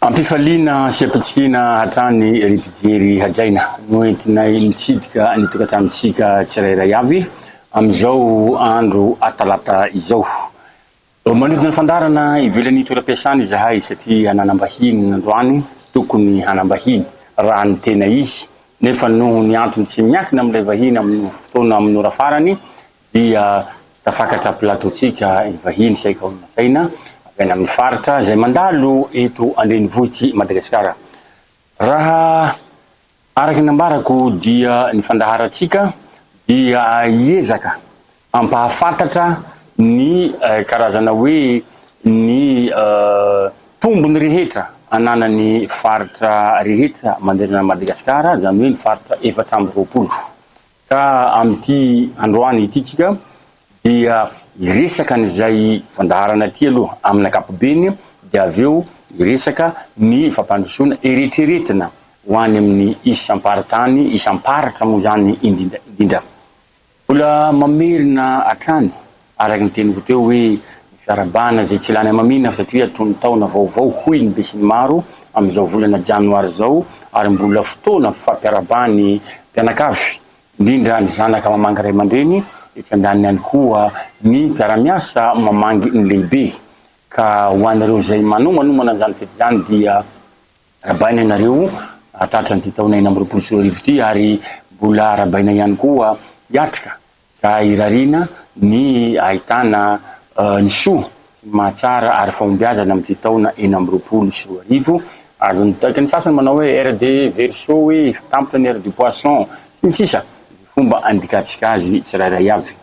Am-pifaliana sy am-pitsikiana hatrany ry mpijery hajaina no entinay mitsidika ny tokantranontsika tsirairay avy amin'izao andro atalata izao. Manodina ny fandaharana ivelan'ny toeram-piasana izahay satria nanam-bahiny nandroany, tokony hanam-bahiny raha ny tena izy, nefa noho ny antony tsy miankina amin'ilay vahiny amin'ny fotoana amin'ny ora farany dia tsy tafakatra plateau-tsika ny vahiny saika ho nasaina avy any amin'ny faritra izay mandalo eto an-drenivohitr'i Madagasikara. Raha araka ny nambarako dia ny fandaharantsika dia hiezaka hampahafantatra ny karazana hoe ny tombony rehetra ananan'ny faritra rehetra manerana an'i Madagasikara, izany hoe ny faritra 24. Ka amin'ity androany ity tsika dia hiresaka an'izay fandaharana ity aloha amin'ny ankapobeny dia avy eo hiresaka ny fampandrosoana eritreretina ho any amin'ny isam-paritany, isam-paritra moa izany indrindra indrindra. Mbola mamerina hatrany araka ny teniko teo hoe ny fiarahabana izay tsy lany hamamiana satria tonon-taona vaovao hoy ny besinimaro amin'izao volana janoary izao ary mbola fotoana fifampiarahaban'ny mpianakavy indrindra ny zanaka mamangy ray aman-dreny, etsy andaniny ihany koa ny mpiara-miasa mamangy ny lehibe ka ho an'ireo izay manomanomana an'izany fety izany dia arahabaina ianareo hahatratra an'ity taona 2026 ity ary mbola arahabaina ihany koa hiatrika Ka irariana ny ahitana ny soa sy ny mahatsara ary fahombiazana amin'ity taona 2026. Azon'ny ny sasany manao hoe ère des Verseaux hoe tampitra ny ère du poisson, sy ny sisa Izay fomba andikantsika azy tsirairay avy.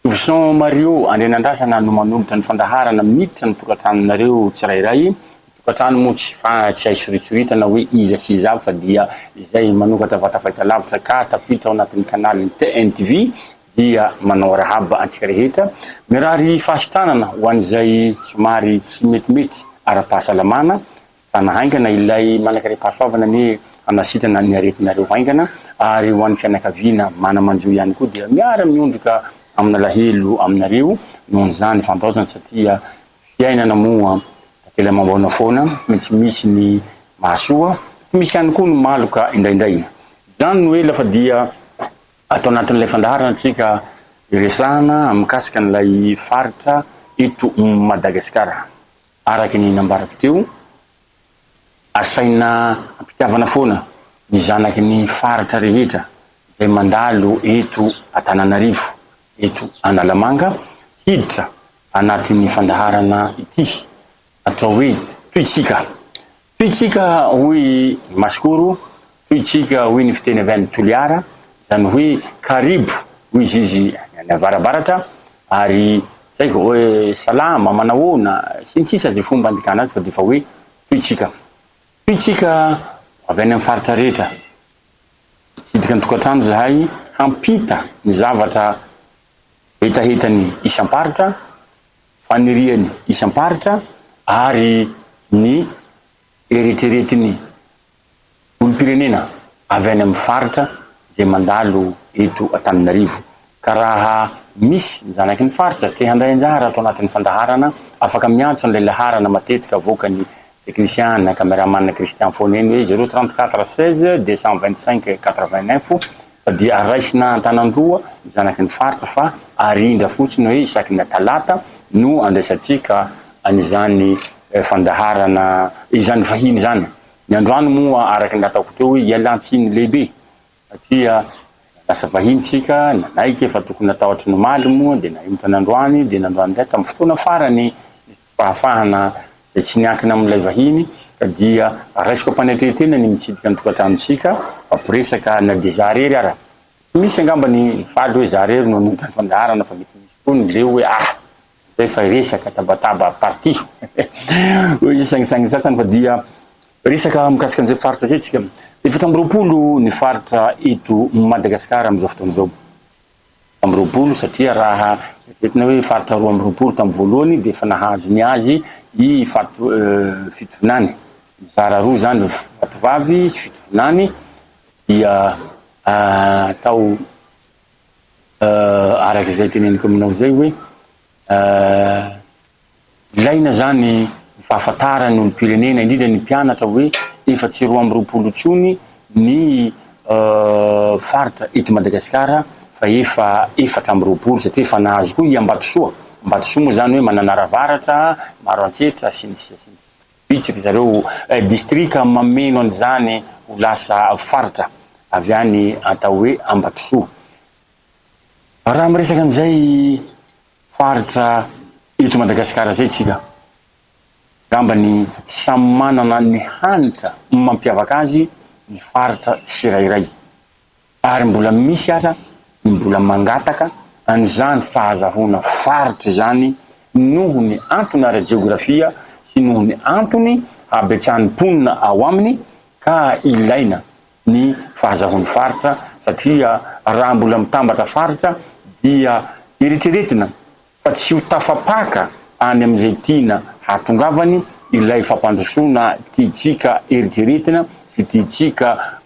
Tovison Mario Andrianandrasana no manolotra ny fandaharana miditra ny tokantranonareo tsirairay. Ny tokantrano moa tsy fa tsy hay soritsoritana hoe iza sy iza avy fa dia izay manokatra vata fahitalavitra ka tafiditra ao anatin'ny canal-n'ny TNTV dia manao arahaba antsika rehetra. Mirary fahasitranana ho an'izay somary tsy metimety ara-pahasalamana, sitrana haingana ilay manankarem-pahasoavana anie hanasitrana ny aretinareo haingana ary ho an'ny fianakaviana mana-manjo ihany koa dia miara-miondrika amin'alahelo aminareo nohon'izany fantaozana satria Fiainana moa tantely amam-baona foana, tsy maintsy misy ny mahasoa, tsy misy ihany koa ny maloka indraindray. Izany no ela fa dia ato anatin'ilay fandaharana tsika hiresahana mikasika an'ilay faritra eto Madagasikara. Araka ny nambarako teo, asaina am-pitiavana foana ny zanaky ny faritra rehetra izay mandalo eto Antananarivo, eto Analamanga, hiditra anatin'ny fandaharana ity atao hoe Toitsika. Toitsika hoy ny Masikoro, Toitsika hoy ny fiteny avy any Toliara, izany hoe karibo hoy izy izy any avarabaratra ary tsy haiko hoe salama, manahoana sy ny sisa izay fomba andikana azy fa dia efa hoe Toitsika. Toitsika avy any amin'ny faritra rehetra. Hitsidika ny tokantrano izahay hampita ny zavatra hetahetany isam-paritra, faniriany isam-paritra ary ny eritreretiny olom-pirenena avy any amin'ny faritra izay mandalo eto Antananarivo. Ka raha misy ny zanaky ny faritra te handray anjara ato anatin'ny fandaharana, afaka miantso an'ilay laharana matetika avoakan'ny teknisiana, cameraman Christian foana eny hoe zéro 34 16 225 89 fa dia raisina an-tanan-droa ny zanaky ny faritra fa arindra fotsiny hoe isaky ny talata no andraisantsika an'izany fandaharana izany vahiny izany. Ny androany moa araka ny nataoko teo hoe ialan-tsiny lehibe satria lasa vahiny tsika, nanaiky efa tokony natao hatry ny omaly moa dia nahemotra ny androany dia nandroany indray tamin'ny fotoana farany nisy tsy fahafahana izay tsy niankina amin'ilay vahiny ka dia raisiko am-panetren-tena ny mitsidika ny tokantranontsika fampiresaka na dia za rery ara. Tsy misy angamba ny faly hoe za rery no hanolotra ny fandaharana fa mety misy koa ny leo hoe ah! Zay fa resaka tabataba parti hoy izy sangisangy sasany fa dia resaka mikasika an'izay faritra izay tsika. 24 ny faritra eto Madagasikara amin'izao fotoana izao. 24 satria raha eritreretina hoe faritra 22 tamin'ny voalohany dia efa nahazo ny azy i Fato Fitovinany. Mizara roa izany Vatovavy sy Fitovinany dia atao Araka izay teneniko aminao izay hoe ilaina izany ny fahafantaran'ny olom-pirenena, indrindra ny mpianatra hoe efa tsy 22 intsony ny faritra eto Madagasikara fa efa 24 satria efa nahazo koa i Ambatosoa. Ambatosoa moa izany hoe Mananara Avaratra, Maroantsetra sy ny sisa sy ny sisa. Vitsy ry zareo distrika mameno an'izany ho lasa faritra avy any atao hoe Ambatosoa. Raha miresaka an'izay faritra eto Madagasikara izay isika, angamba ny samy manana ny hanitra mampiavaka azy ny faritra tsirairay. Ary mbola misy aza ny mbola mangataka an'izany fahazahoana faritra izany noho ny antony ara-jeografia sy noho ny antony habetsahan'ny mponina ao aminy ka ilaina ny fahazahoany faritra satria raha mbola mitambatra faritra dia eritreretina fa tsy ho tafapaka any amin'izay tiana hahatongavany ilay fampandrosoana tiantsika eritreretina sy tiantsika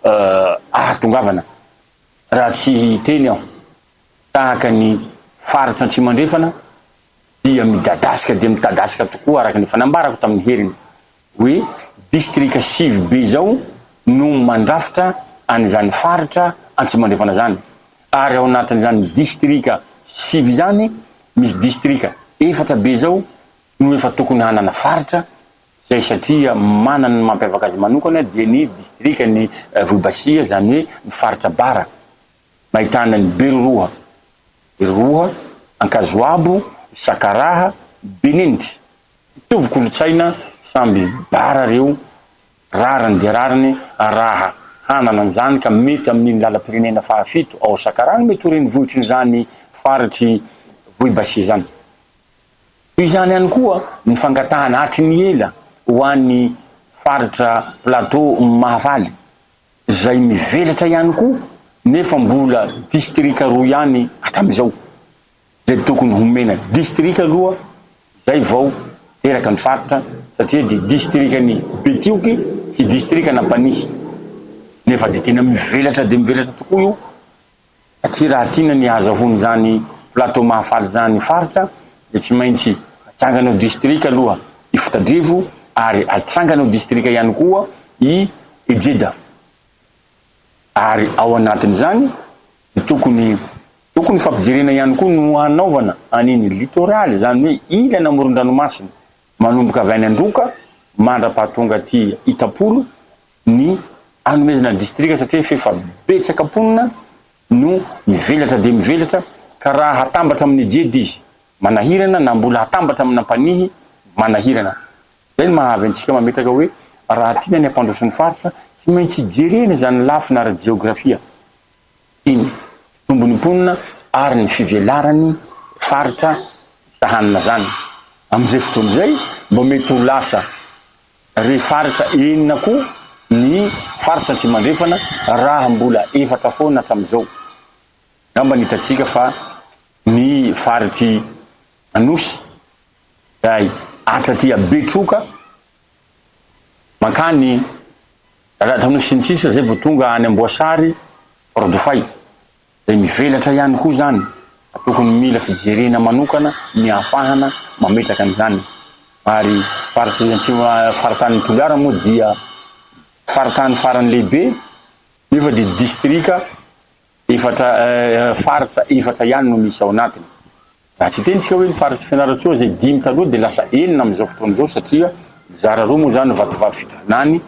ahatongavana. Raha tsy hiteny aho tahaka ny faritra Atsimo Andrefana dia midadasika dia mitadasika tokoa araka ny efa nambarako tamin'ny heriny hoe distrika sivy be izao no mandrafitra an'izany faritra Atsimo Andrefana izany ary ao anatin'izany distrika sivy izany misy distrika efatra be izao no efa tokony hanana faritra izay satria manana ny mampiavaka azy manokana dia ny distrikan'i Vohibasia izany hoe ny faritra Bara ahitana ny Beroroha, Beroroha, Ankazoabo, Sakaraha, Benenitra. Mitovy kolontsaina samby bara reo, rariny dia rariny raha hanana an'izany ka mety amin'iny lalam-pirenena fahafito ao Sakaraha no mety ho renivohitrin'izany faritr'i Vohibasia izany. Toy izany ihany koa ny fangatahana hatry ny ela ho an'ny faritra Plateau Mahafaly izay mivelatra ihany koa nefa mbola distrika roa ihany hatramin'izao izay tokony homena distrika aloha izay vao teraka ny faritra satria dia distrikan'i Betioky sy distrikan'Ampanihy nefa dia tena mivelatra dia mivelatra tokoa io satria raha tiana ny hahazahoan'izany plateau Mahafaly izany faritra dia tsy maintsy atsangana ho distrika aloha i Fotadrivo ary atsangana ho distrika ihany koa i Ejeda ary ao anatin'izany dia tokony tokony fampijerena ihany koa no hanaovana an'iny littoral izany hoe ilana amoron-dranomasina manomboka avy any Androka mandra-pahatonga aty Itampolo ny hanomezana ny distrika satria efa efa betsaka mponina no mivelatra dia mivelatra ka raha hatambatra amin'ny Ejeda izy manahirana na mbola hatambatra amin'Ampanihy manahirana. Izay no maha avy antsika mametraka hoe raha tiana ny hampandroso ny faritra tsy maintsy jerena izany lafiny ara-jeografia iny, fitombon'ny mponina ary ny fivelaran'ny faritra sahanina izany. Amin'izay fotoana izay mba mety ho lasa re faritra enina koa ny faritra Atsimo Andrefana raha mbola efatra foana hatramin'izao. Angamba ny hitantsika fa ny faritr'i Anosy izay hatraty Betroka mankany Anosy sy ny sisa izay vao tonga any Amboasary Faradofay izay mivelatra ihany koa izany fa tokony mila fijerena manokana ny ahafahana mametraka an'izany ary faritry Atsimo faritanin'i Toliara moa dia faritany farany lehibe nefa dia distrika efatra faritra efatra ihany no misy ao anatiny. Raha tsy hiteny tsika hoe ny faritr'i Fianarantsoa izay dimy taloha dia lasa enina amin'izao fotoana izao satria mizara roa moa izany Vatovavy Fitovinany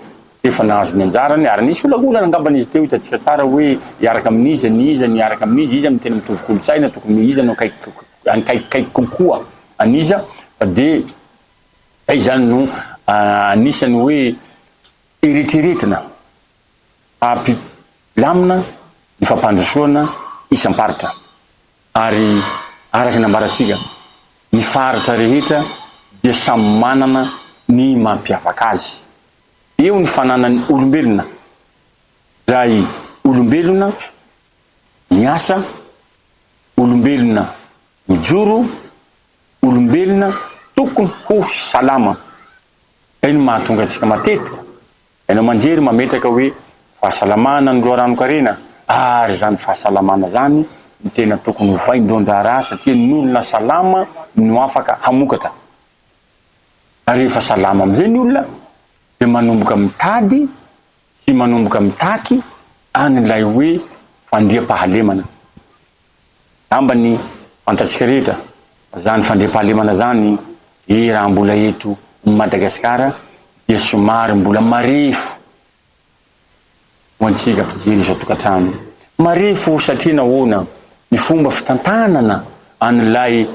efa nahazo ny anjarany ary nisy olangolana angambany izy teo hitantsika tsara hoe hiaraka amin'iza ny iza ny hiaraka amin'iza iza no tena mitovy kolontsaina tokony iza no akaiky akaikikaiky kokoa an'iza fa dia izay izany no anisany hoe eritreretina hampilamina ny fampandrosoana isam-paritra. Ary araka ny nambarantsika, ny faritra rehetra dia samy manana ny mampiavaka azy. Eo ny fananan'ny olombelona, izay olombelona miasa, olombelona mijoro, olombelona tokony ho salama. Izay no mahatonga antsika matetika Haino aman-jery mametraka hoe fahasalamana no loharanon-karena ary izany fahasalamana izany no tena tokony ho vaindohan-draharaha satria ny olona salama no afaka hamokatra. Ary rehefa salama amin'izay ny olona dia manomboka mitady sy manomboka mitaky an'ilay hoe fandriampahalemana. Angamba ny fantatsika rehetra fa zany fandriampahalemana zany e raha mbola eto Madagasikara dia somary mbola marefo ho antsika mpijery izao tokantrano. Marefo satria nahoana? Ny fomba fitantanana an'ilay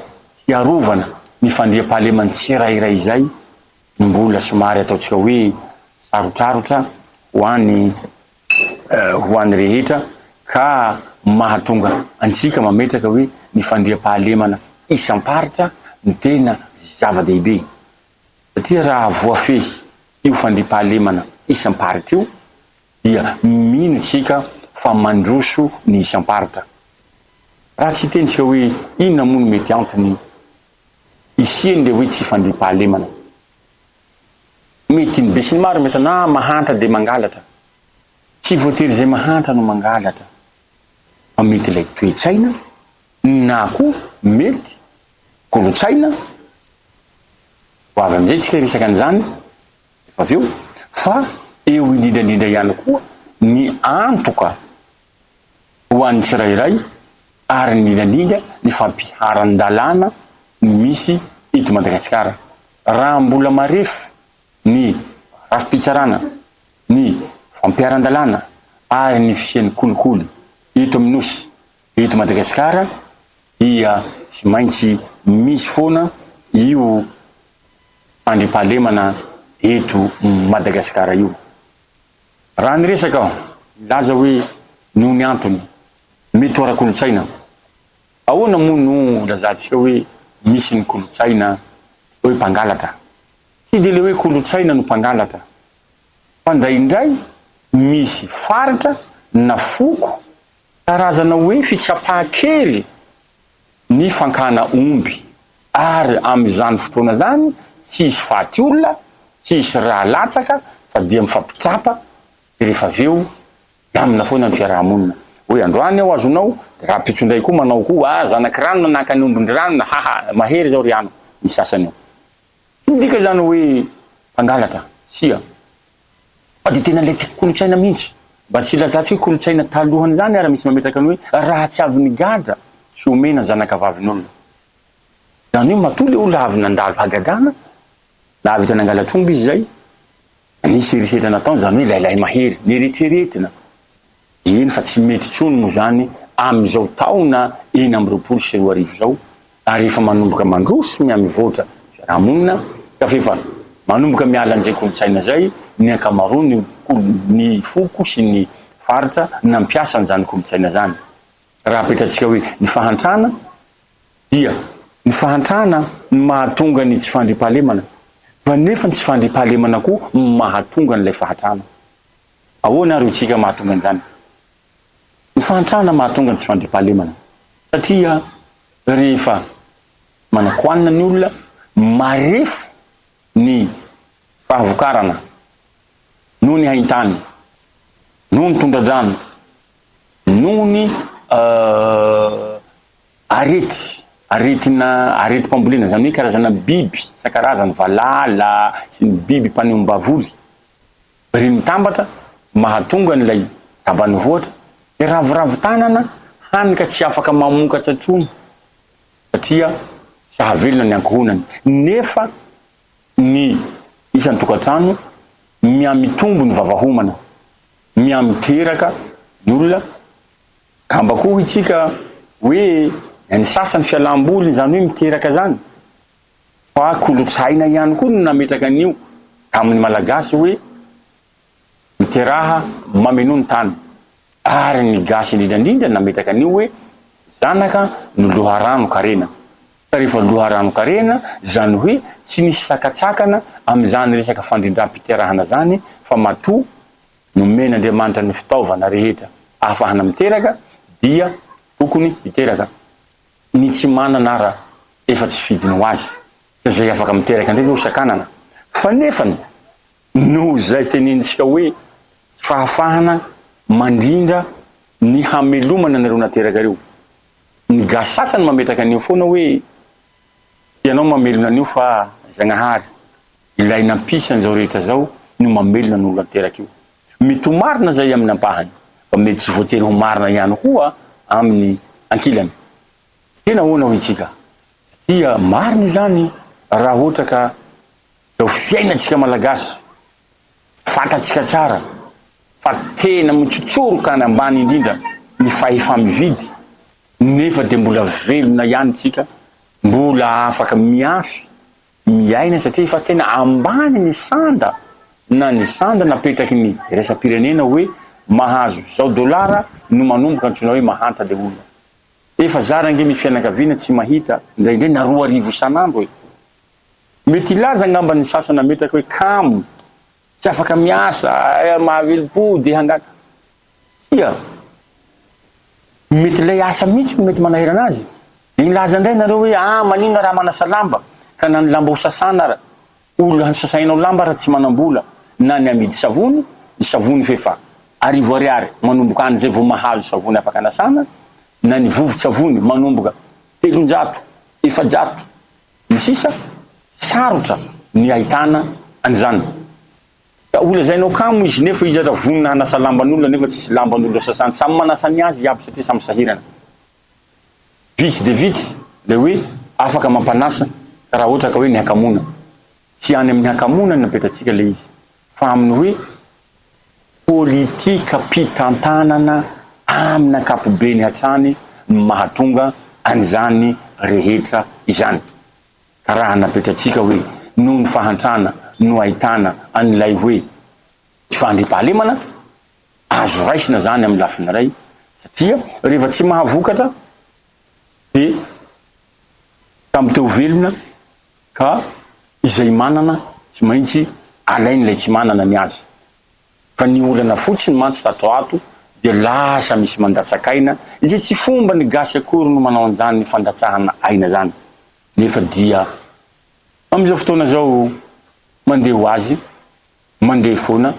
hiarovana ny fandriampahaleman'ny tsirairay izay no mbola somary ataontsika hoe sarotrarotra ho an'ny ho an'ny rehetra ka mahatonga antsika mametraka hoe ny fandriampahalemana isam-paritra no tena zava-dehibe. Satria raha voafehy io fandriampahalemana isam-paritra io dia mino tsika fa mandroso ny isam-paritra. Raha tsy hiteny tsika hoe inona moa no mety antony hisian'ilay hoe tsy fandriampahalemana. Mety ny besinimaro mety na mahantra dia mangalatra. Tsy voatery izay mahantra no mangalatra fa mety ilay toe-tsaina na koa mety kolontsaina. Ho avy amin'izay tsika hiresaka an'izany rehefa avy eo fa eo indrindra indrindra ihany koa ny antoka ho an'ny tsirairay ary indrindra indrindra ny fampiharan-dalàna misy eto Madagasikara. Raha mbola marefo ny rafi-pitsarana, ny fampiharan-dalàna ary ny fisian'ny kolikoly eto amin'ny Nosy, eto Madagasikara dia tsy maintsy misy foana io fandriampahalemana eto Madagasikara io. Raha niresaka aho, nilaza hoe noho ny antony mety ho ara-kolontsaina, ahoana moa no ilazantsika hoe misy ny kolontsaina hoe mpangalatra? Tsy dia ilay hoe kolontsaina no mpangalatra, fa indraindray misy faritra na foko karazana hoe fitsapahan-kery ny fankana omby ary amin'izany fotoana izany tsy hisy faty olona, tsy hisy rà latsaka fa dia mifampitsapa dia rehefa avy eo milamina foana ny fiaraha-monina. Hoe androany aho azonao dia rahampitso indray koa manao koa, ah zanak'i ranona naka ny ombin-dry ranona, haha mahery izao ry ano, ny sasany eo. Tsy midika izany hoe mpangalatra, tsia. Fa dia tena ilay kolontsaina mihitsy. Mba tsy hilazantsika hoe kolontsaina talohan'izany ary misy mametraka ny hoe raha tsy avy nigadra tsy omena zanaka vavin'olona. Izany hoe matoa ilay olona avy nandalo hagadrana, nahavita nangalatr'omby izy izay, nisy herisetra nataony, izany hoe lahilahy mahery, neritreretina. Eny fa tsy mety intsony moa izany amin'izao taona 2026 izao ary efa manomboka mandroso mihamivoatra fiarahamonina ka f'efa manomboka miala an'izay kolontsaina izay ny ankamaroan'ny ny foko sy ny faritra nampiasa an'izany kolontsaina izany. Raha apetratsika hoe ny fahantrana dia ny fahantrana no mahatonga ny tsy fandriampahalemana fa nefa ny tsy fandriampahalemana koa mahatonga an'ilay fahantrana. Ahoana ary hotsika mahatonga an'izany? Ny fahantrana mahatonga ny tsy fandriampahalemana satria rehefa manakoanina ny olona, marefo ny fahavokarana noho ny haintany, noho ny tondra-drano, noho ny arety, aretina, aretim-pambolena, izany hoe karazana biby isan-karazany, valala sy ny biby mpaneom-bavoly. Ry mitambatra mahatonga an'ilay tambanivohitra hiraviravy tanana hany ka tsy afaka mamokatra intsony satria tsy hahavelona ny ankohonany nefa ny isan-tokantrano mihamitombo ny vavahomana, mihamiteraka ny olona, angamba koa hoy tsika hoe ny sasany fialam-boliny izany hoe miteraka izany. Fa kolontsaina ihany koa no nametraka an'io tamin'ny Malagasy hoe miteraha mamenoa ny tany. Ary ny Gasy indrindra indrindra nametraka an'io hoe zanaka no loharanon-karena. Ka rehefa loharanon-karena, izany hoe tsy misy sakatsakana amin'izany resaka fandrindram-piterahana izany fa matoa nomen'Andriamanitra ny fitaovana rehetra ahafahana miteraka dia tokony hiteraka. Ny tsy manana ara efa tsy fidiny ho azy, ka izay afaka miteraka indray ve ho sakanana? Fa nefany noho izay tenenintsika hoe tsy fahafahana mandrindra ny hamelomana an'ireo nateraka ireo. Ny gasy sasany mametraka an'io foana hoe tsy ianao mamelona an'io fa Zagnahary. Ilay nampisy an'izao rehetra izao no mamelona ny olona teraka io. Mety ho marina izay amin'ny ampahany, fa mety tsy voatery ho marina ihany koa amin'ny ankilany. Tena ahoana hoy isika? Satria marina izany raha ohatra ka izao fiainantsika Malagasy, fantatsika tsara fa tena mitsotsoroka any ambany indrindra ny fahefa-mividy, nefa dia mbola velona ihany isika, mbola afaka miasa miaina satria efa tena ambany ny sanda na ny sanda napetraky ny iraisam-pirenena hoe mahazo zao dolara no manomboka antsoina hoe mahantra le olona. Efa zara ange ny fianakaviana tsy mahita indraindray na 2000 isan'andro e! Mety hilaza angamba ny sasany nametraka hoe kamo, tsy afaka miasa, mahavelom-po dia hangala. Tsia. Mety ilay asa mihitsy no mety manahirana azy. Dia hilaza indray nareo hoe ah maninona raha manasa lamba ka na ny lamba ho sasana ara, olona hosasainao lamba ara tsy manam-bola na ny amidy savony, ny savony f'efa arivo ariary manomboka any zay vao mahazo savony afaka anasana, na ny vovon-tsavony manomboka 300, 400, ny sisa, sarotra ny ahitana an'izany. Ka ho lazainao kamo izy nefa izy aza vonona hanasa lamban'olona nefa tsisy lamban'olona sasany samy manasa ny azy iaby satria samy sahirana. Vitsy dia vitsy ilay hoe afaka mampanasa ka raha ohatra ka hoe ny hakamoana. Tsy any amin'ny hakamoana no napetratsika ilay izy fa amin'ny hoe politikam-pitantanana amin'ny ankapobeny hatrany no mahatonga an'izany rehetra izany. Ka raha napetratsika hoe noho ny fahantrana no ahitana an'ilay hoe tsy fahandriampahalemana, azo raisina izany amin'ny lafiny iray satria rehefa tsy mahavokatra dia samy te ho velona ka izay manana tsy maintsy alain'ilay tsy manana ny azy. Fa ny olana fotsiny mantsy tato ato dia lasa misy mandatsaka aina izay tsy fomba ny gasy akory no manao an'izany fandatsahana aina zany nefa dia amin'izao fotoana izao mandeha ho azy mandeha foana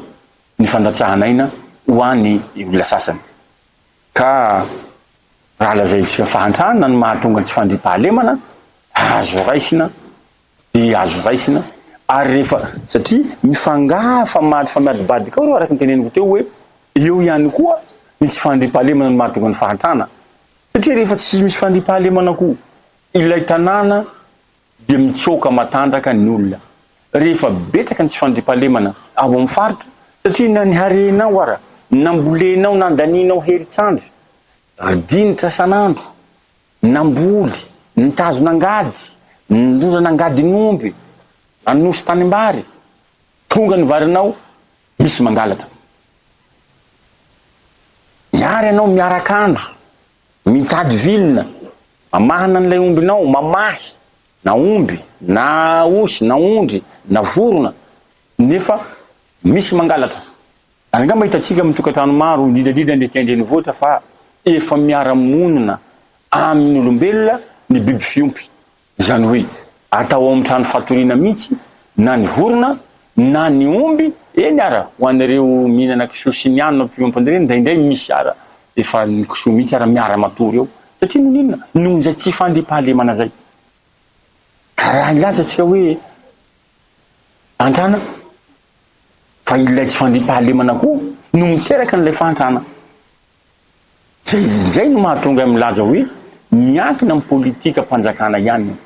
ny fandatsahana aina ho any olona sasany ka raha lazaintsika fahantrana no mahatonga ny tsy fandriampahalemana azo raisina dia azo raisina ary rehefa satria mifangaha fa maty fa miadibadika ao ireo araka ny teneniko teo hoe eo ihany koa ny tsy fandriampahalemana no mahatonga ny fahantrana satria rehefa tsy misy fandriampahalemana koa ilay tanàna dia mitsoaka matanjaka ny olona rehefa betsaka ny tsy fandriampahalemana ao amin'ny faritra satria na ny harenao ara nambolenao nandanianao herin-tsandry rdinitra san'andro Namboly, nitazona angady, nindrorana angadin'omby, nanosy tanimbary, tonga ny varinao, misy mangalatra. Miary ianao miarak'andro, mitady vilona, mamahana an'ilay ombinao, mamahy, na omby, na osy, na ondry, na vorona, nefa misy mangalatra. Ary angamba hitantsika amin'ny tokantrano maro, indrindra indrindra ny aty an-drenivohitra fa efa miara-monina amin'ny olombelona ny biby fiompy. Izany hoe atao ao amin'ny trano fatoriana mihitsy na ny vorona na ny omby, eny ara ho an'ireo mihinana kisoa sy ny anona mpiompy an'ireny indraindray misy ara efa ny kisoa mihitsy ara miara-matory eo. Satria noho ny inona? Noho izay tsy fandriampahalemana izay. Ka raha hilaza tsika hoe antrana, Fa ilay tsy fandriampahalemana koa no miteraka an'ilay fahantrana. Zay izay no mahatonga ahy milaza hoe miankina amin'ny politikam-panjakana ihany io.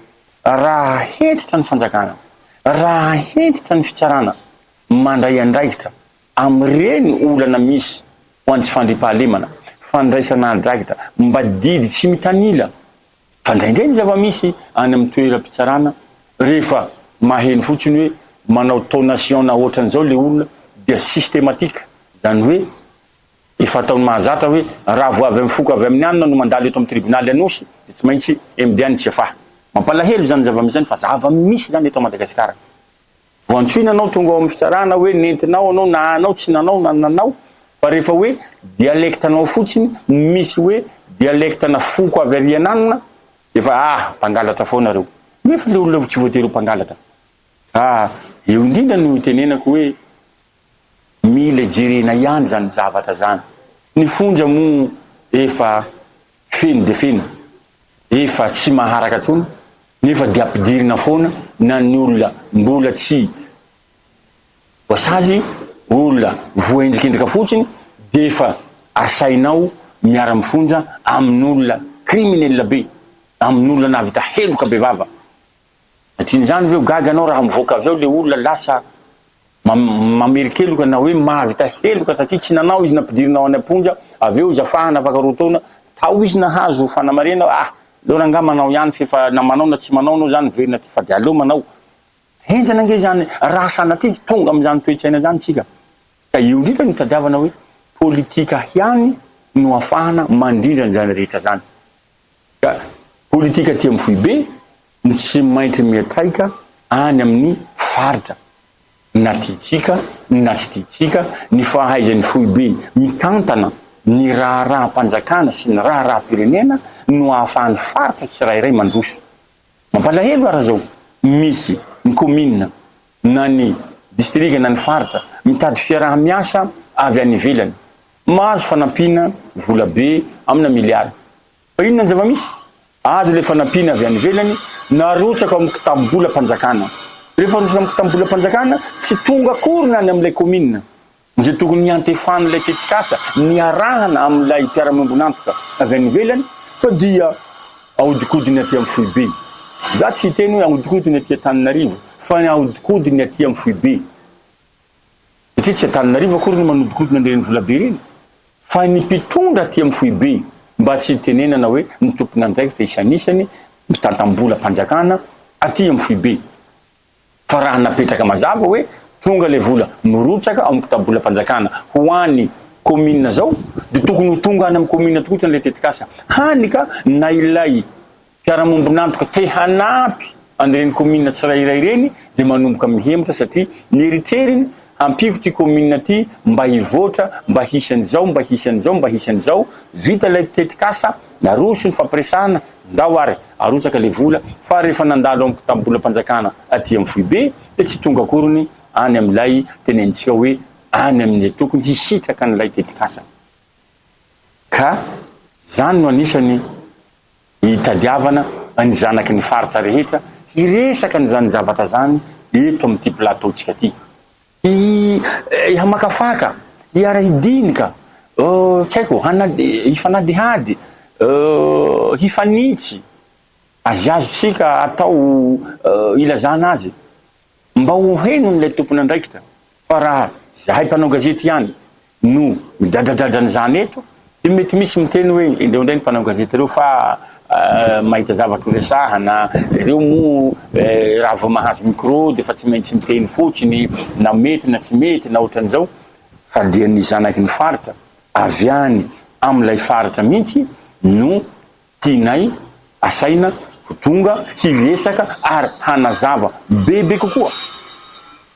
Raha hentitra ny fanjakana, raha hentitra ny fitsarana mandray andraikitra amin'ireny olana misy ho an'ny tsy fandriampahalemana, fandraisana andraikitra mba didy tsy mitanila Fa indraindray ny zava-misy any amin'ny toeram-pitsarana rehefa maheno fotsiny hoe manao tonation na ohatran'izao le olona dia systématique, izany hoe efa ataony mahazatra hoe raha vao avy amin'ny foko avy amin'ny anona no mandalo eto amin'ny tribonaly Anosy dia tsy maintsy MD any Tsiafahy. Mampalahelo izany zava-misy izany fa zava-misy izany eto Madagasikara. Vao antsoina anao tonga ao amin'ny fitsarana hoe nentinao anao na anao tsy nanao na nanao fa rehefa hoe dialecte anao fotsiny misy hoe dialecte na foko avy ary ananona efa ah mpangalatra foana reo nefa le olona tsy voatery ho mpangalatra ah eo indrindra no itenenako hoe mila jerena ihany zany zavatra zany ny fonja moa efa feno dia feno efa tsy maharaka tsony nefa dia ampidirina foana na ny olona mbola tsy. Voasazy olona voaendrikendrika fotsiny dia efa asainao miara-mifonja amin'olona criminel be, amin'olona nahavita heloka bevava. Satria-n'izany ve ho gaga anao raha mivoaka avy ao le olona lasa mamerin-keloka na hoe mahavita heloka satria tsy nanao izy nampidirina any am-ponja, avy eo izy afahana afaka roa taona, tao izy nahazo fanamarihana ah aleo rangahy manao ihany f'efa na manao na tsy manao anao zany miverina aty fa dia aleo manao. Henjana ange izany raha sanatria tonga amin'izany toe-tsaina izany isika. Ka io indrindra no itadiavana hoe politika ihany no ahafahana mandrindra an'izany rehetra izany. Ka politika aty amin'ny foibe no tsy maintsy miantraika any amin'ny faritra. Na tiantsika na tsy tiantsika, ny fahaizan'ny foibe mitantana ny raharaham-panjakana sy ny raharaham-pirenena no ahafahan'ny faritra tsirairay mandroso. Mampalahelo ara zao misy ny commune na ny distrika na ny faritra mitady fiaraha miasa avy any ivelany mahazo fanampiana vola be amina milliard fa inona ny zava-misy azo le fanampiana avy any ivelany narotsaka ao amin'ny kitapo-bola mpanjakana rehefa arotsaka amin'ny kitapo-bola mpanjakana tsy tonga akory na any amin'ilay commune Izay tokony hiantefan'ilay tetikasa niarahana amin'ilay mpiara-miombon'antoka avy any ivelany fa dia ahodikodiny aty amin'ny foibe. Za tsy hiteny hoe ahodikodiny aty Antananarivo fa ny ahodikodiny aty amin'ny foibe. Satria tsy Antananarivo akory no manodikodina an'ireny volabe ireny fa ny mpitondra aty amin'ny foibe mba tsy hitenenana hoe ny tompon'andraikitra isanisany mpitantam-bolam-panjakana aty amin'ny foibe. Fa raha napetraka mazava hoe tonga ilay vola mirotsaka ao amin'ny kitabolam-panjakana ho an'ny commune zao dia tokony ho tonga any amin'ny commune tokoa ilay tetikasa. Hany ka na ilay mpiara-mombon'antoka te hanampy an'ireny commune tsirairay ireny dia manomboka mihemotra satria ny eritreriny hampiako ity commune ity mba hivoatra, mba hisy an'izao, mba hisy an'izao, mba hisy an'izao. Vita ilay tetikasa, naroso ny fampiresahana, Ndao ary arotsaka le vola fa rehefa nandalo am kitabolam-panjakana aty am foibe dia tsy tonga akoriny any amin'ilay tenenintsika hoe any amin'izay tokony hisitraka an'ilay tetikasa. Ka zany no anisany hitadiavana ny zanaky ny faritra rehetra hiresaka an'izany zavatra zany eto amin'ity plateau-tsika ty. Hamakafaka, hiara-hidinika, tsy haiko, hifanadihady, hifanitsy, azy azontsika atao ilazana azy, mba ho henon'ilay tompon'andraikitra fa raha izahay mpanao gazety ihany no midradradradra an'izany eto dia mety misy miteny hoe ireo indray ny mpanao gazety ireo fa mahita zavatra ho resahana, ireo moa raha vao mahazo micro dia efa tsy maintsy miteny fotsiny na mety na tsy mety na ohatran'izao fa dia ny zanaky ny faritra avy any amin'ilay faritra mihitsy no Tianay asaina ho tonga hiresaka ary hanazava bebe kokoa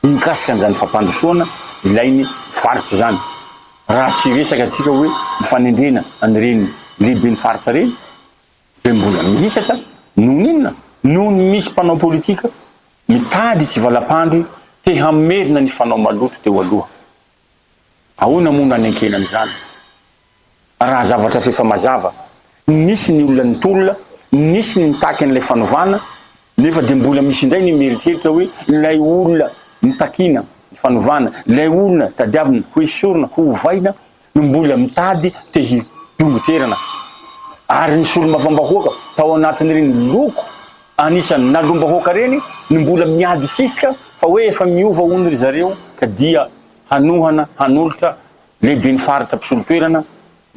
mikasika an'izany fampandrosoana ilain'ny faritra izany. Raha tsy hiresaka antsika hoe ny fanendrena an'ireny lehiben'ny faritra ireny dia mbola mihisatra noho ny inona? Noho ny misy mpanao politika mitady tsivalam-pandry te hamerina ny fanao maloto teo aloha. Ahoana moa no hanenkena an'izany? Raha zavatra f'efa mazava, nisy ny olona nitolona, nisy ny nitaky an'ilay fanovana, nefa dia mbola misy indray ny mieritreritra hoe ilay olona nitakiana ny fanovana, ilay olona tadiavina ho esorina, ho ovaina no mbola mitady te hidongy toerana. Ary ny solombavambahoaka tao anatin'ireny loko anisan'ny nalom-bahoaka ireny no mbola miady sisika fa hoe efa miova hono ry zareo ka dia hanohana, hanolotra lehiben'ny faritra mpisolo toerana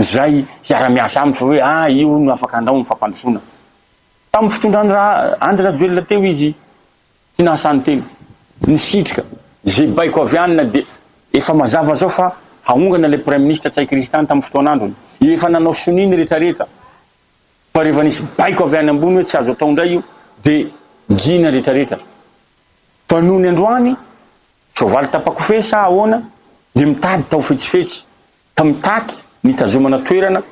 izay hiara-miasa aminy fa hoe ah io no afaka handao ny fampandrosoana. Tamin'ny fitondran'i Ra Andry Rajoelina teo izy tsy nahasahy niteny, nisitrika izay baiko avy any na dia efa mazava zao fa haongana ilay praiminisitra Ntsay Christian tamin'ny fotoan'androny. Efa nanao sonia ny retraretra fa rehefa nisy baiko avy any ambony hoe tsy azo atao indray io dia gina retraretra. Fa nony androany Soavaly tapa-kofehy sa ahoana dia mitady tao fetsifetsy ka mitaky ny hitazomana toerana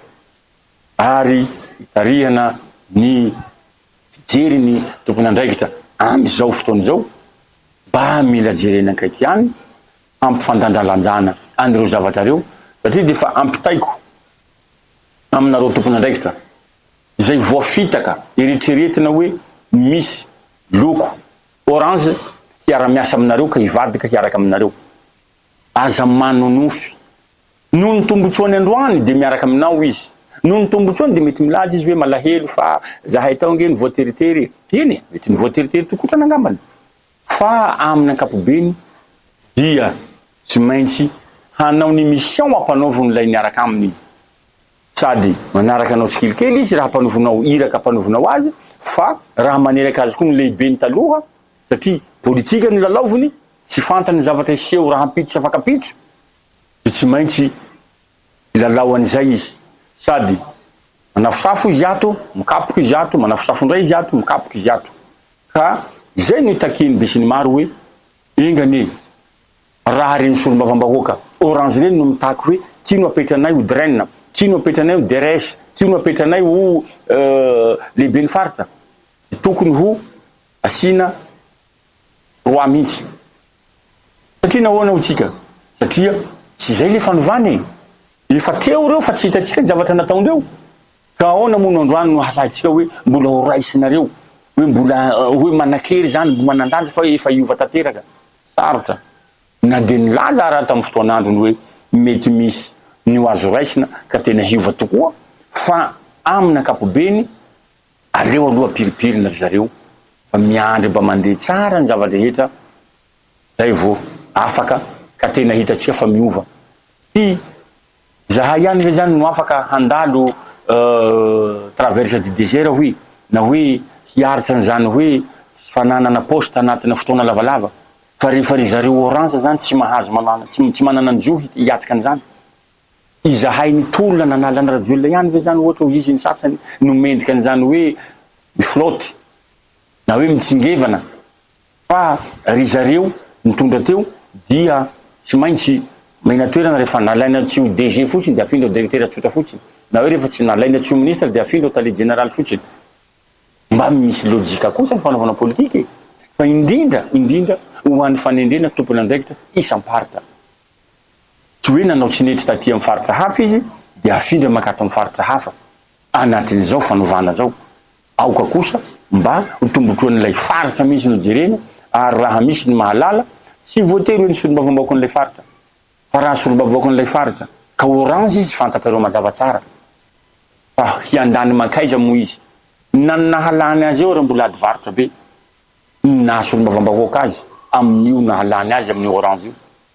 ary hitarihana ny fijery ny tompon'andraikitra amin'izao fotoana izao mba mila jerena akaiky ihany hampifandanjalanjana an'ireo zavatra ireo satria dia efa ampitaiko aminareo tompon'andraikitra izay voafitaka eritreretina hoe misy loko Orange hiara-miasa aminareo ka hivadika hiaraka aminareo. Aza manonofy. Noho ny tombotsoany androany dia miaraka aminao izy. Noho ny tombotsoany dia mety milaza izy hoe malahelo fa zahay tao ange nivoateritery e. Eny e, mety nivoateritery tokotrana angambany. Fa amin'ny ankapobeny dia tsy maintsy hanao ny mission ampanaovin'ilay niaraka aminy izy. Sady manaraka anao tsikelikely izy raha ampanovinao iraka ampanovinao azy fa raha maneraka azy koa ny lehibeny taloha satria politika no lalaoviny, tsy fantany ny zavatra hiseho rahampitso sy afakampitso dia tsy maintsy hilalao an'izay izy. Sady manafosafo izy ato, mikapoka izy ato, manafosafo indray izy ato, mikapoka izy ato. Ka izay no itakian'ny besinimaro hoe enga anie raha ireny solombavambahoaka orange ireny no mitaky hoe ty no apetranay ho DREN, ty no apetranay ho DRS, ty no apetranay ho lehiben'ny faritra, dia tokony ho asiana roi mihitsy. Satria nahoana hoy tsika? Satria tsy izay le fanovana e! Efa teo ireo fa tsy hitantsika ny zavatra nataondreo. Ka ahoana moa no androany no hasahintsika hoe mbola ho raisinareo, hoe mbola hoe manan-kery izany, mbo manan-danja fa hoe efa hiova tanteraka. Sarotra. Na dia nilaza ara tamin'ny fotoan'androny hoe mety misy ny ho azo raisina ka tena hiova tokoa fa amin'ny ankapobeny aleo aloha piripirina ry zareo fa miandry mba mandeha tsara ny zava-drehetra zay vao afaka ka tena hitantsika fa miova. Tsy Zahay ihany ve zany no afaka handalo traverse du desert hoy na hoe hiaritra an'izany hoe tsy fananana poste anatina fotoana lavalava fa rehefa ry zareo orange zany tsy mahazo manana tsy manana ny zo hiatrika an'izany. Izahay nitolona nanala an'i Rajoelina ihany ve zany ohatra hoy izy ny sasany no mendrika an'izany hoe mi-flotte na hoe mitsingevana Fa ry zareo nitondra teo dia tsy maintsy omena toerana rehefa nalaina tsy ho DG fotsiny dia afindra ho directeur tsotra fotsiny, na hoe rehefa tsy nalaina tsy ho ministre dia afindra ho tale jeneraly fotsiny. Mba misy lojika kosa ny fanaovana politika e! Fa indrindra indrindra ho an'ny fanendrena tompon'andraikitra isam-paritra. Tsy hoe nanao tsy nety taty amin'ny faritra hafa izy dia afindra mankato amin'ny faritra hafa anatin'izao fanovana izao. Aoka kosa mba ho tombontsoan'ilay faritra mihitsy no jerena ary raha misy ny mahalala, tsy voatery hoe ny solombavambahoakan'ilay faritra, fa raha solombavambahoakan'ilay faritra ka orange izy fantatrareo mazava tsara fa hiandany mankaiza moa izy, na ny nahalany azy eo ary mbola ady varotra be ny naha solombavambahoaka azy amin'io nahalany azy amin'io orange io.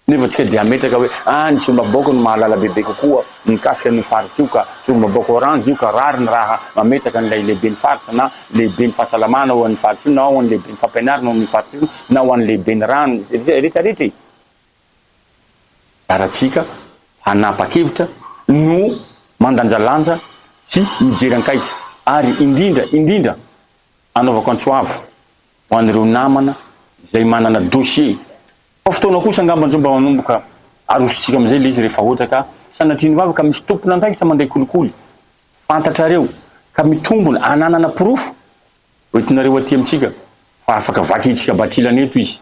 Nefa tsika dia hametraka hoe ah ny solombavambahoaka no mahalala bebe kokoa mikasika an'io faritra io ka solombavambahoaka orange io ka rariny raha mametraka an'ilay lehiben'ny faritra na lehiben'ny fahasalamana ho an'ny faritra io na ho an'ny lehiben'ny fampianarana ho an'io faritra io na ho an'ny lehiben'ny rano rehetra rehetra e! Anjarantsika hanapa-kevitra no mandanjalanja sy mijery ankaiky ary indrindra indrindra anaovako antso avo ho an'ireo namana izay manana dossier Fa fotoana kosa angamba njo mba manomboka arosontsika amin'izay le izy rehefa ohatra ka sanatria ny vava ka misy tompon'andraikitra mandray kolikoly fantatrareo ka mitombona ananana porofo hoentinareo aty amintsika fa afaka vakintsika batsilana eto izy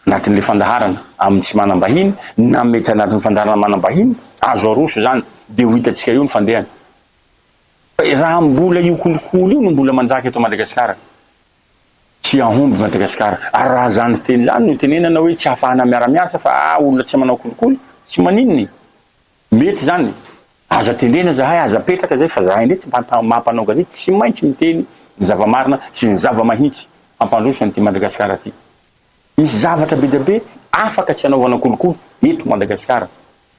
anatin'le fandaharana amin'ny tsy manam-bahiny na mety anatin'ny fandaharana manam-bahiny azo aroso izany de ho hitantsika eo ny fandehany fa raha mbola io kolikoly io no mbola manjaka eto Madagasikara Tsy hahomby Madagasikara. Ary raha zany teny zany no tenenana hoe tsy hahafahana miara-miasa fa ah olona tsy manao kolikoly, tsy maninona e. Mety zany. Aza tendrena zahay, aza apetraka zay fa zahay indray tsy mba mampanao gazety, tsy maintsy miteny ny zava-marina sy ny zava-mahitsy hampandroso an'ity Madagasikara ty. Misy zavatra be dia be afaka tsy hanaovana kolikoly eto Madagasikara.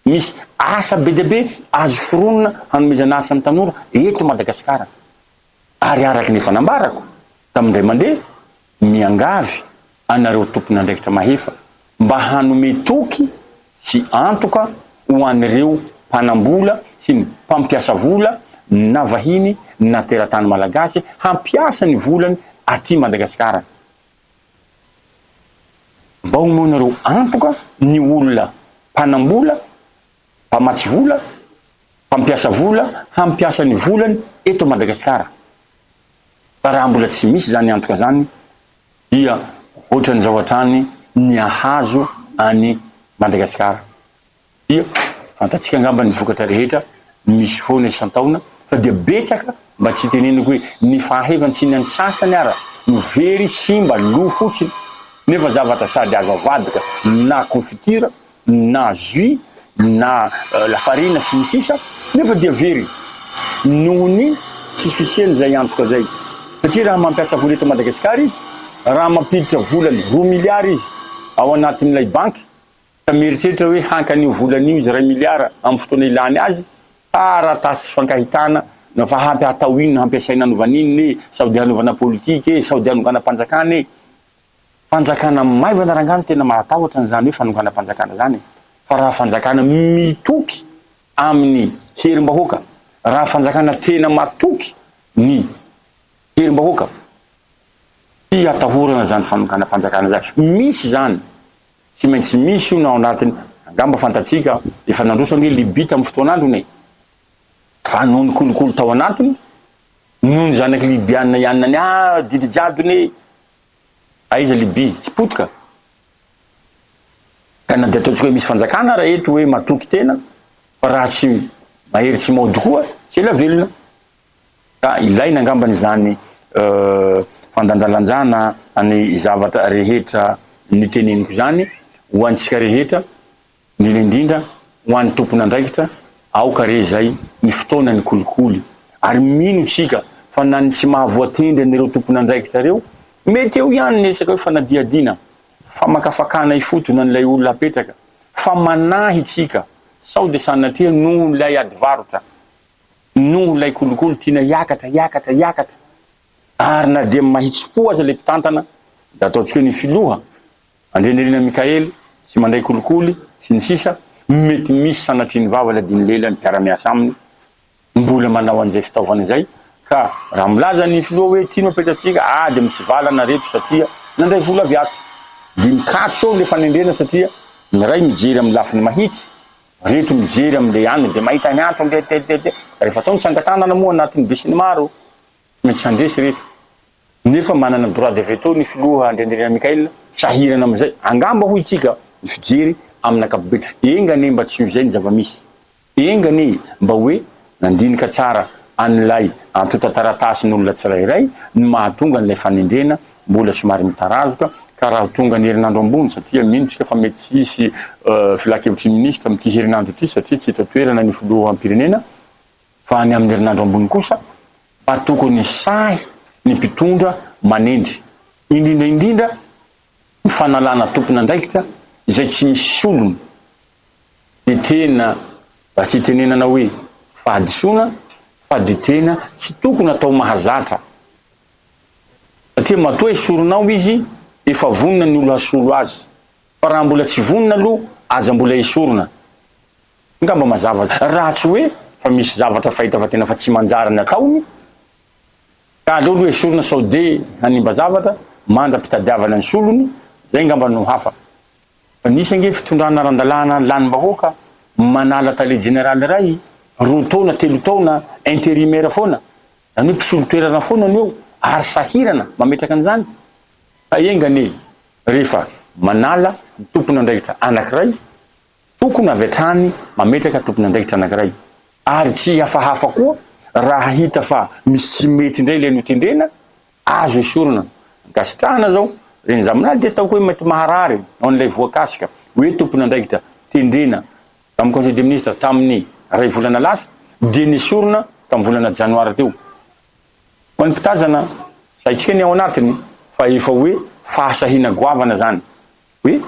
Misy asa be dia be azo foronina hanomezana asa ny tanora eto Madagasikara. Ary araka ny efa nambarako tamin'ny indray mandeha, miangavy anareo tompon'andraikitra mahefa mba hanome toky sy antoka ho an'ireo mpanambola sy ny mpampiasa vola na vahiny na teratany malagasy hampiasa ny volany aty Madagasikara. Mba omeonareo antoka ny olona mpanambola, mpamatsy vola, mpampiasa vola hampiasa ny volany eto Madagasikara. Fa raha mbola tsy misy izany antoka izany dia ohatran'izao hatrany ny ahazo an'i Madagasikara. Dia fantatsika angamba ny vokatra rehetra misy foana isan-taona fa dia betsaka mba tsy hitenenako hoe ny fahaevan tsy ny antsasany ara no very, simba, lo fotsiny nefa zavatra sady azo avadika na confiture. na jus na lafarina sy ny sisa nefa dia very noho ny tsy fisian'izay antoka izay satria raha mampiasa vola eto Madagasikara izy raha mampiditra volany roa milliards izy ao anatin'ilay banky ka mieritreritra hoe haka an'io volana io izy iray milliard amin'ny fotoana ilany azy taratasy fankahitana na fa hampy hatao inona hampiasaina hanaovana inona e sao dia hanaovana politika e sao dia hanonganam-panjakana e Fanjakana maivana rangahy no tena mahatahotra an'izany hoe fanonganam-panjakana izany e! Fa raha fanjakana mitoky amin'ny herim-bahoaka, raha fanjakana tena matoky ny herim-bahoaka, tsy atahorana izany fanonganam-panjakana izany. Misy izany, tsy maintsy misy io na ao anatin'ny, angamba fantatsika, efa nandroso ange Libye tamin'ny fotoan'androny e! Fa noho ny kolikoly tao anatiny, noho ny zanak'i Libyana ihany ny ah didy jadona e! Aiza Libye? Tsy potika? Ka na dia ataontsika hoe misy fanjakana ara eto hoe matoky tena fa raha tsy mahery tsy maody koa tsy ela velona. Ka ilaina angambany izany fandanjalanjana ny zavatra rehetra niteneniko izany ho antsika rehetra. Indrindra indrindra ho an'ny tompon'andraikitra, aoka re izay ny fotoana ny kolikoly. Ary mino isika fa na ny tsy mahavoatendry an'ireo tompon'andraikitra ireo, mety eo ihany ny resaka hoe fanadihadiana, famakafakana ifotony an'ilay olona apetraka, fa manahy isika sao dia sanatria noho ilay adivarotra, noho ilay kolikoly tiana hiakatra, hiakatra, hiakatra. Ary na dia mahitsy fo aza ilay mpitantana, dia ataontsika hoe ny filoha, Andrianirina Mickaël, tsy mandray kolikoly, sy ny sisa Mety misy sanatrian'ny vava ilay diny lela ny mpiara-miasa aminy mbola manao an'izay fitaovana izay ka raha milaza ny filoha hoe ity no apetratsika, ah dia mitsivalana reto satria nandray vola avy ato. Dia mikatso eo ilay fanendrena satria ny iray mijery amin'ny lafiny mahitsy, reto mijery amin'ilay anona dia mahita ny antony dia dia dia dia. Rehefa atao ny tsangan-tanana moa anatin'ny besinimaro, tsy maintsy handresy reto. Nefa manana droit de veto ny filoha Andrianirina Michael, sahirana amin'izay angamba hoy tsika ny fijery amin'ny ankapobeny. Enga anie mba tsy ho izay ny zava-misy. Enga anie mba hoe nandinika tsara an'ilay antontan-taratasin'olona tsirairay no mahatonga an'ilay fanendrena mbola somary mitarazoka ka raha ho tonga ny herinandro ambony satria mino tsika fa mety tsy hisy filankevitry ny minisitra amin'ity herinandro ity satria tsy eto an-toerana ny filoham-pirenena fa any amin'ny herinandro ambony kosa fa tokony sahy ny mpitondra manendry, indrindra indrindra ny fanalana tompon'andraikitra izay tsy misy solony dia tena mba tsy hitenenana hoe fahadisoana fa dia tena tsy tokony atao mahazatra satria matoa esorinao izy efa vonona ny olo hasolo azy fa raha mbola tsy vonona aloha aza mbola esorina Angamba mazava raha tsy hoe fa misy zavatra fahita fa tena fa tsy manjary ny ataony ka aleo aloha esorina sao de hanimba zavatra mandra-pitadiavana ny solony, zay angamba no hafa. Fa nisy ange fitondrana aran-dalàna lanim-bahoaka manala tale jeneraly iray roa taona telo taona intérimaire foana, zany hoe mpisolo toerana foana no eo ary sahirana mametraka an'izany. Fa enga anie rehefa manala ny tompon'andraikitra anankiray Tokony avy hatrany mametraka tompon'andraikitra anankiray ary tsy hihafahafa koa raha hita fa misy tsy mety indray ilay notendrena, azo esorina. Ankasitrahana zao, reny Zaminaly dia ataoko hoe mety maharary ho an'ilay voakasika hoe tompon'andraikitra tendrena tamin'ny conseil des ministres tamin'ny iray volana lasa dia nesorina tamin'ny volana janoary teo. Ho an'ny mpitazana, tsy haintsika ny ao anatiny fa efa hoe fahasahiana goavana zany. Hoe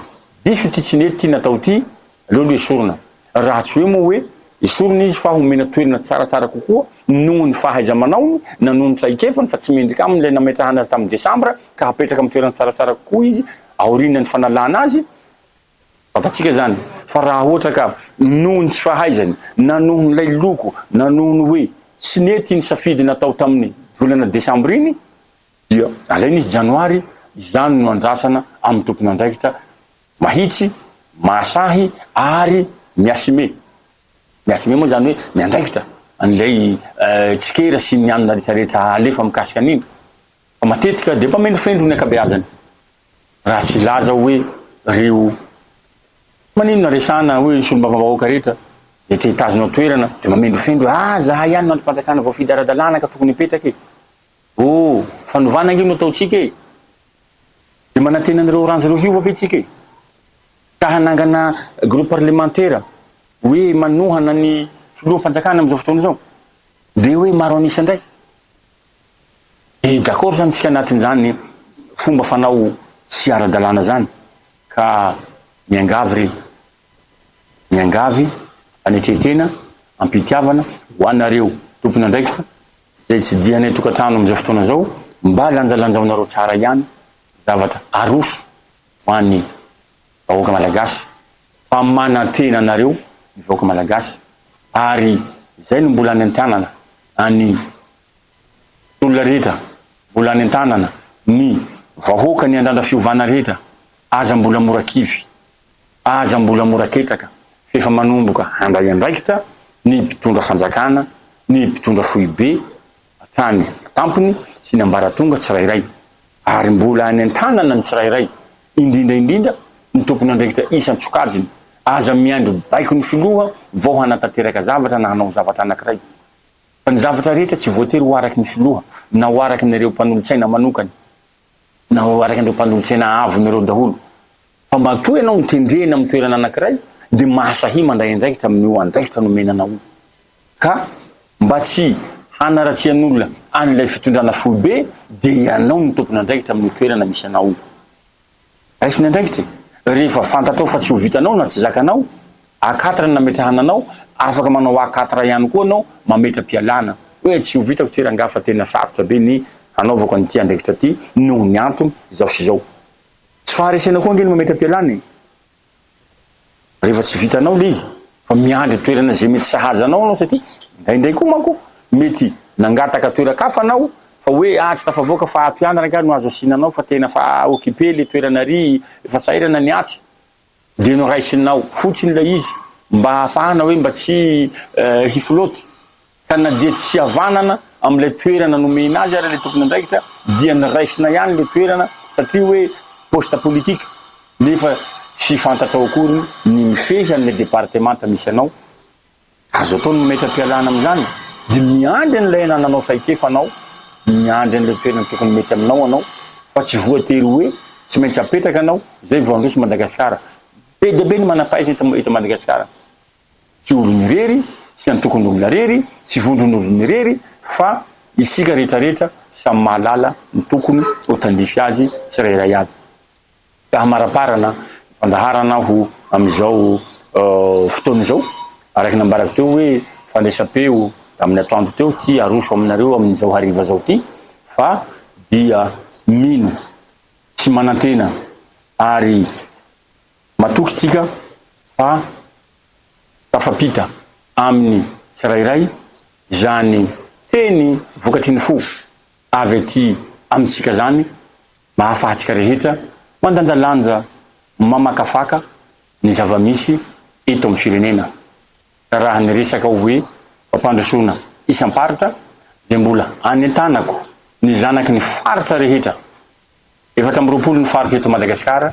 diso ity tsy nety ity natao ity, aleo aloha esorina. Raha tsy hoe moa hoe esorina izy fa homena toerana tsaratsara kokoa noho ny fahaiza-manaony na noho ny traikefany fa tsy mendrika aminy ilay nametrahana azy tamin'ny desambra ka hapetraka amin'ny toerana tsaratsara kokoa izy aorian'ny fanalana azy. Fantatsika izany fa raha ohatra ka noho ny tsy fahaizany na noho ilay loko na noho ny hoe tsy nety iny safidy natao tamin'ny volana desambra iny, Dia alaina izy janoary, izany no andrasana amin'ny tompon'andraikitra mahitsy, mahasahy ary mi-assumer. Mi-assumer moa izany hoe miandraikitra an'ilay tsikera sy ny anona rehetra rehetra alefa mikasika an'iny. Fa matetika dia mpamendrofendro ny ankabeazany. Raha tsy hilaza hoe reo maninona resahana hoe solombavambahoaka rehetra izay te hitazona toerana dia mamendrofendro hoe ah zahay ihany no andrim-panjakana voafidy ara-dalàna ka tokony hipetraka e. Oh, fanovana ange no ataontsika e! Dia manantena an'ireo orange ireo hiova ve tsika e? Ka hanangana groupe parlemantera hoe manohana ny filoham-panjakana amin'izao fotoana izao dia hoe maro an'isa indray. Dia d'accord zany tsika anatin'izany fomba fanao tsy ara-dalàna zany ka miangavy re, miangavy fanetren-tena am-pitiavana ho anareo tompon'andraikitra izay tsidihanay tokantrano amin'izao fotoana izao mba lanjalanjaonareo tsara ihany zavatra aroso ho an'ny vahoaka malagasy fa manantena anareo ny vahoaka malagasy ary izay no mbola anentanana any olona rehetra mbola anentanana ny vahoaka ny andrandra fiovana rehetra aza mbola mora kivy aza mbola mora ketraka f'efa manomboka handray andraikitra ny mpitondra fanjakana ny mpitondra foibe hatrany tampony sy ny ambaratonga tsirairay ary mbola anentanana ny tsirairay, indrindra indrindra ny tompon'andraikitra isan-tsokajiny, aza miandry baikon'ny filoha vao hanatanteraka zavatra na hanao zavatra anankiray, fa ny zavatra rehetra tsy voatery ho araky ny filoha na ho araky ny ireo mpanolotsaina manokany na ho araky an'ireo mpanolotsaina avon'ireo daholo, fa matoa ianao notendrena amin'ny toerana anankiray dia mahasahy mandray andraikitra amin'io andraikitra nomena anao io. Ka mba tsy hanaratsian'olona an'ilay fitondrana foibe dia ianao no tompon'andraikitra amin'io toerana misy anao io. Raiso ny andraikitra e! Rehefa fantatrao fa tsy ho vitanao na tsy zakanao, A quatre no nametrahana anao, afaka manao A quatre ihany koa anao mametra-pialana hoe tsy ho vitako ity rangahy fa tena sarotra be ny hanaovako an'ity andraikitra ity noho ny antony izao sy izao. Tsy faharesena koa ange ny mametra-pialana e! Rehefa tsy vitanao le izy fa miandry toerana izay mety sahaza anao anao satria indraindray koa manko mety nangataka toeran-kafa anao fa hoe ah tsy tafavoaka fa ato ihany rangahy no azo asiana anao fa tena fa occupé le toerana ary efa sahirana ny atsy dia noraisinao fotsiny ilay izy mba hahafahana hoe mba tsy hiflotte Ka na dia tsy havanana amin'ilay toerana nomena azy ara ilay tompon'andraikitra dia noraisina ihany ilay toerana satria hoe poste politique nefa tsy fantatrao akory ny mifehy an'ilay departemanta misy anao. Azo atao ny mametra-pialana amin'izany dia miandry an'ilay anananao traikefa anao, miandry an'ilay toerana tokony mety aminao anao fa tsy voatery hoe tsy maintsy apetraka anao izay vao handroso Madagasikara. Be dia be ny manam-pahaizana eto Madagasikara. Tsy olony irery, tsy antokon'olona irery, tsy vondron'olona irery fa isika rehetra rehetra samy mahalala ny tokony ho tandrify azy tsirairay avy. Ka hamaraparana ny fandaharana aho amin'izao fotoana izao, araka ny nambarako teo hoe fandraisam-peo tamin'ny atoandro teo ity aroso aminareo amin'izao hariva izao ity fa dia mino sy manantena ary Matoky isika fa tafapita amin'ny tsirairay izany teny vokatry ny fo avy aty amintsika izany mba hahafahantsika rehetra mandanjalanja, mamakafaka ny zava-misy eto amin'ny firenena. Ka raha ny resaka hoe fampandrosoana isam-paritra dia mbola anentanako ny zanaky ny faritra rehetra 24 ny faritra eto Madagasikara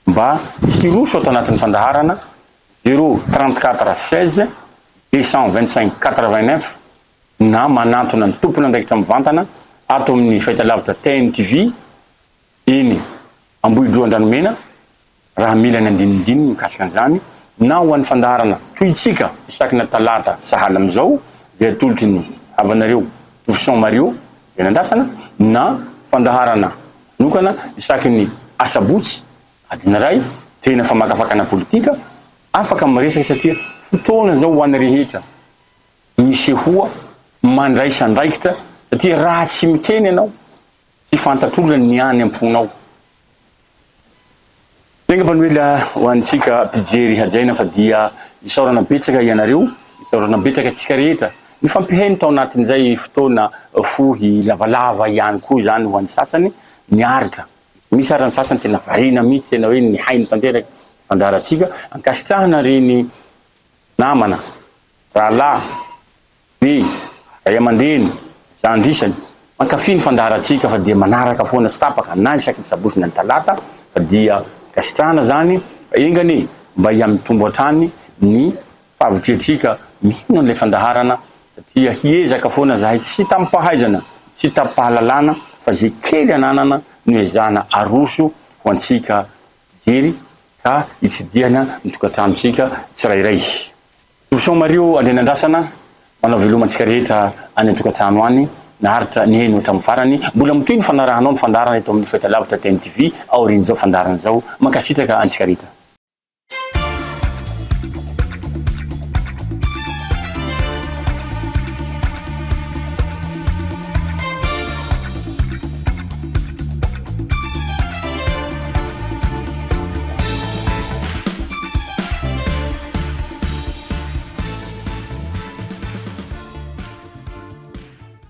mba hiroso ato anatin'ny fandaharana zéro 34 16 225 89 na manantona ny tompon'andraikitra mivantana ato amin'ny fahitalavitra TNTV eny Ambohidroa Andranomena raha mila ny andinindininy mikasika an'izany na ho an'ny fandaharana tohintsika isaky ny talata sahala amin'izao izay atolotry ny havanareo Tovoson Mario eny Andrasana na fandaharana manokana isaky ny asabotsy adiny iray tena famakafakana politika afaka miresaka satria fotoana izao ho an'ny rehetra misehoa mandraisa andraikitra satria raha tsy miteny ianao Tsy fantatr'olona ny any am-ponao. Enga Mpanoela ho antsika mpijery hajaina fa dia isaorana betsaka ianareo, isaorana betsaka antsika rehetra nifampihaino tao anatin'izay fotoana fohy lavalava ihany koa izany ho an'ny sasany niaritra. Misy ary ny sasany tena variana mihitsy tena hoe nihaino tanteraka fandaharantsika. Ankasitrahana ireny namana, rahalahy, Be, ray aman-dreny, zandry isany, mankafy ny fandaharantsika fa dia manaraka foana tsy tapaka na isaky ny sabotsy na ny talata fa dia ankasitrahana zany fa enga anie mba hihamitombo hatrany ny fahavitrihantsika mihino an'ilay fandaharana satria hiezaka foana zahay tsy tamim-pahaizana tsy tamim-pahalalana fa ze kely ananana no ezahana aroso ho antsika mpijery. ka hitsidihana ny tokantranontsika tsirairay. Toson Mario Andrianandrasana, manao veloma antsika rehetra any an-tokantrano any, naharitra niheno hatramin'ny farany. Mbola mitohy ny fanarahanao ny fandaharana eto amin'ny fahitalavitra TNTV aorian'izao fandaharana izao. Mankasitraka antsika rehetra.